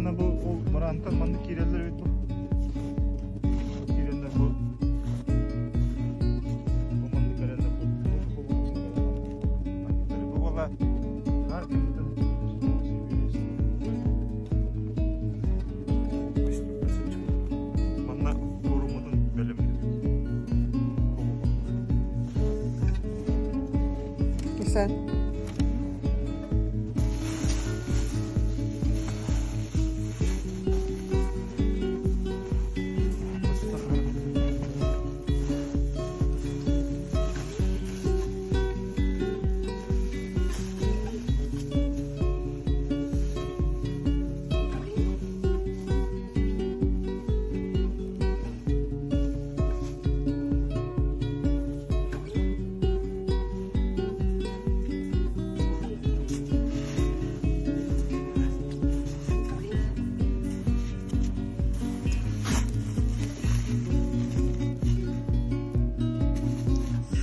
Аны бу ол мыраантан маннык киирэллэр эбит бу. Киирэннэр бу бу маннык кэлэннэр бу бу бу бу буола хаар кэнниттэн Манна форуммутун бэлэмниибит. Кисэн.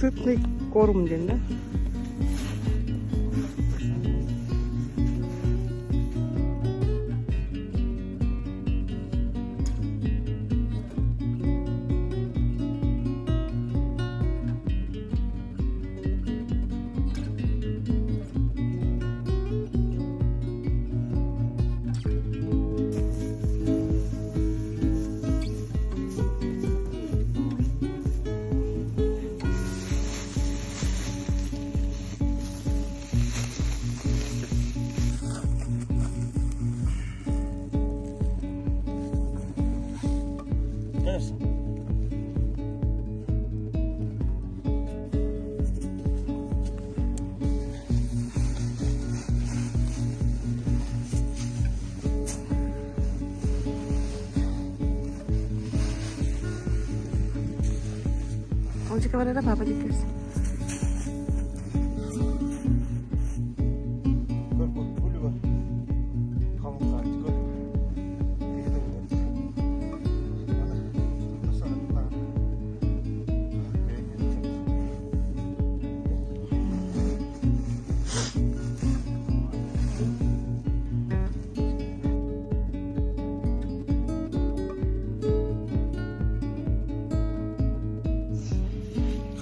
Сытный корм диэн да? Музыка барара папа диккес.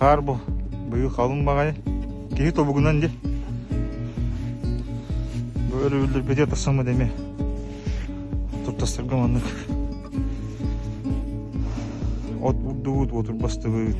Хаар бу быйыл халыҥ баҕайы. Киһи тобугунан дии. Бу өрөбүллэрбитигэр тахсаммыт эмиэ туртастарга маннык от бурдубут, уотурбастыбыт.